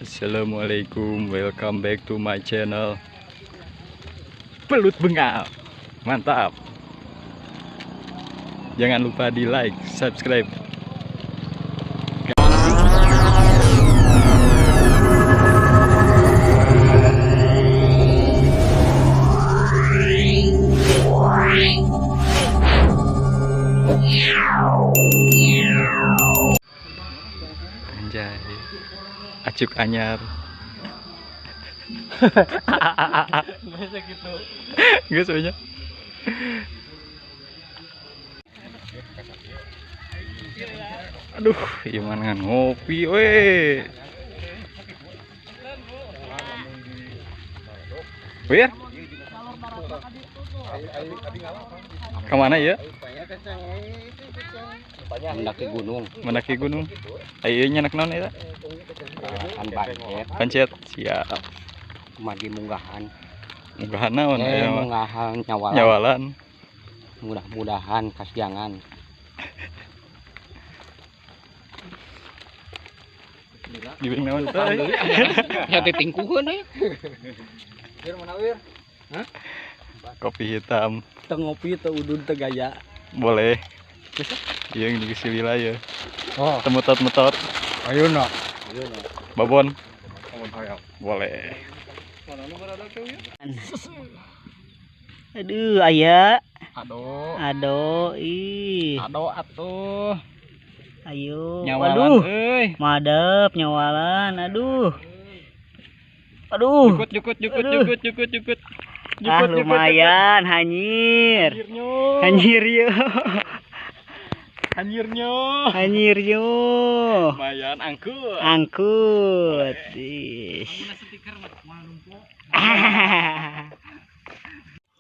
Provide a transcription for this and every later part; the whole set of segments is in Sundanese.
Assalamualaikum, welcome back to my channel Belut Bengal. Mantap. Jangan lupa di like, subscribe. Anjay, acuk anyar. Masa gitu. Geus we nya. Aduh, ieu mah ngan ngopi we. Wir? Kemana ya? Mendaki gunung. Mendaki gunung. Ayo nyenak naon eta? Kan pancet. Pancet, siap. Magi munggahan. Munggahan naon aya mah? Munggahan nyawalan. Nyawalan. Mudah-mudahan kasiangan. Diberi naon teh? Ya ditingkuheun euy. Wir mana wir? Hah? Kopi hitam. Teu ngopi teu udud teu gaya. Boleh. Iya ini si wilayah. Oh. Temetot-metot. Ayeuna. Babon. Babon hayang. Boleh. Aduh, aya. Aduh. Aduh, ih. Aduh atuh. Ayo. Nyawalan, aduh. Euy. Madep nyawalan, aduh. Aduh. Jukut jukut jukut Aduh. jukut jukut jukut. Ah, lumayan hanyir. Hanyir yo. Hanyirnya. Hanyir yo. Lumayan angkut. Angkut. Ih.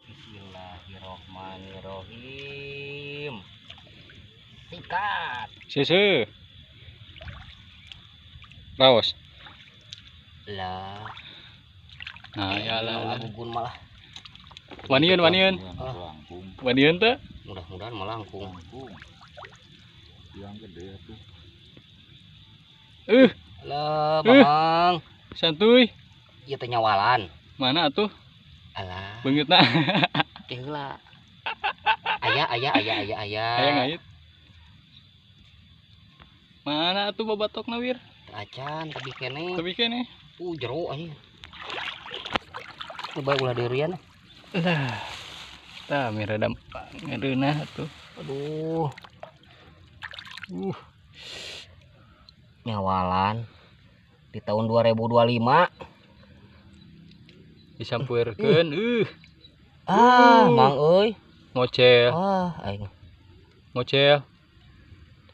Bismillahirrohmanirrohim. Sikat. Sese. Raos. Lah. Nah, ya lah. Gugun malah. Wanian wanian. Wanian teh? Mudah-mudahan melangkung. Yang gede atuh. Alah, Mamang. Santuy. Ieu teh nyawalan. Mana atuh? Alah. Beungeutna. Teh heula. Aya aya aya aya aya. Aya ngait. Mana atuh babatokna wir? Teu acan tebih keneh. Tebih keneh. Jero anjing. Coba ulah deurian. Lah. Tah mirada ngereunah atuh. Aduh. Nyawalan di tahun 2025 disampeurkeun. Ah, Mang euy. Ngocel. Ah, aing. Ngocel.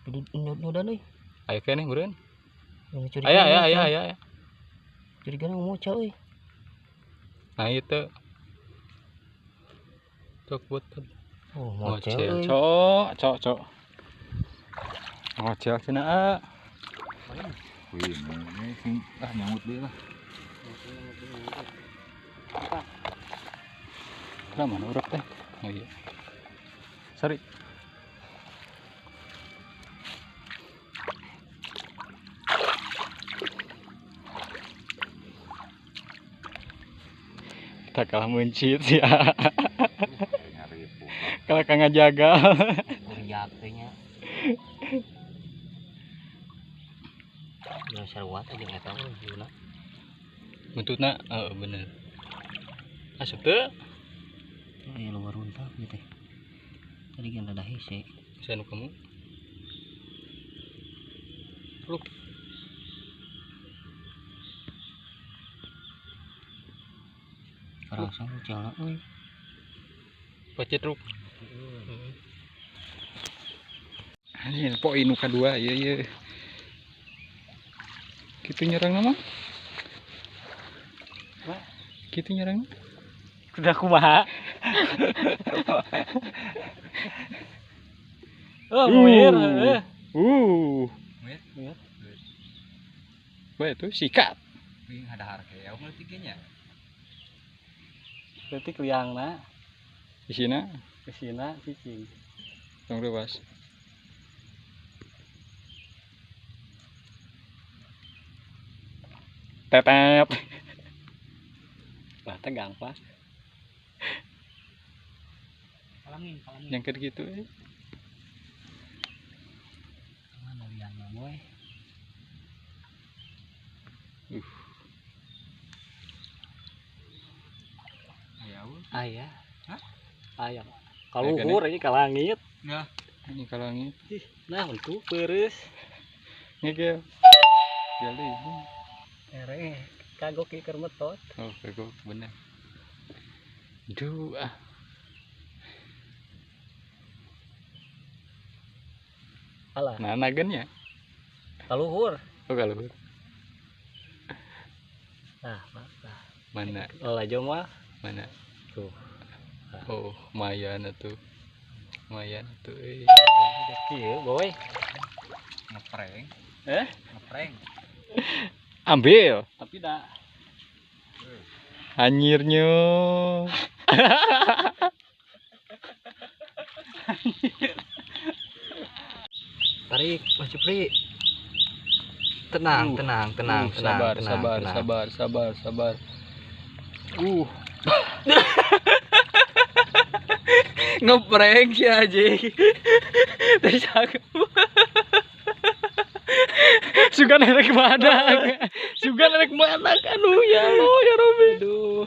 Tapi nyodan euy. Aya keneh meureun. Aya aya aya aya. Curigana ngocel euy. Nah itu. Cok buat. Oh, ngocel. Cok, cok, cok. Ngocel cenah a. Wih, ini sing ah nyangut deui lah. Lah mana urap teh? Oh iya. Sorry. Kita kalah mencit ya. Kalah kang ngajaga. Kuriak teh nya. Yang saruat aja eta mah juna. Buntutna heeh bener. Asup teu? Aya luar runtah ieu teh. Tadi kan rada hese. Bisa nu kamu. Luk. Karasa jalan euy. Pacet ruk. Anjir, poin nu kadua ieu ieu. Kitu nyerang mah? Kitu nyerang. Kuda kumaha? Oh, muir. Muir. Wah, itu sikat. Wih, ada harga ngerti nya. Berarti liangna. Isina? Isina cicing. Tong bebas. Tetep. Wah, tegang, Pak. Kalangin, kalangin. Nyangkut gitu. Mana liangnya, boy? Ayah. Hah? Ayah. Kaluhur ini ka langit. Ya. Ini ka langit. Nah, untuk peres. Ngegel. Jadi ini. Ere, kagok ieu keur metot. Oh, kagok bener. Duh, ah. Alah. Nah, nagennya. Kaluhur. Oh, kaluhur. Nah, nah. Mana? Lalajo mah. Mana? Tuh. Oh, lumayan atuh. Lumayan atuh euy. Kieu, boy. Ngeprank. Eh? Ngeprank. Ambil. Tapi dah. Anjirnya. Tarik, Mas Jupri. Tenang, tenang, tenang, tenang, sabar, tenang, sabar, tenang. sabar, sabar, sabar. Ngeprank si anjing. Terus aku. Sugan erek badak. Sugan erek badak. Aduh ya Allah ya Rabbi. Aduh.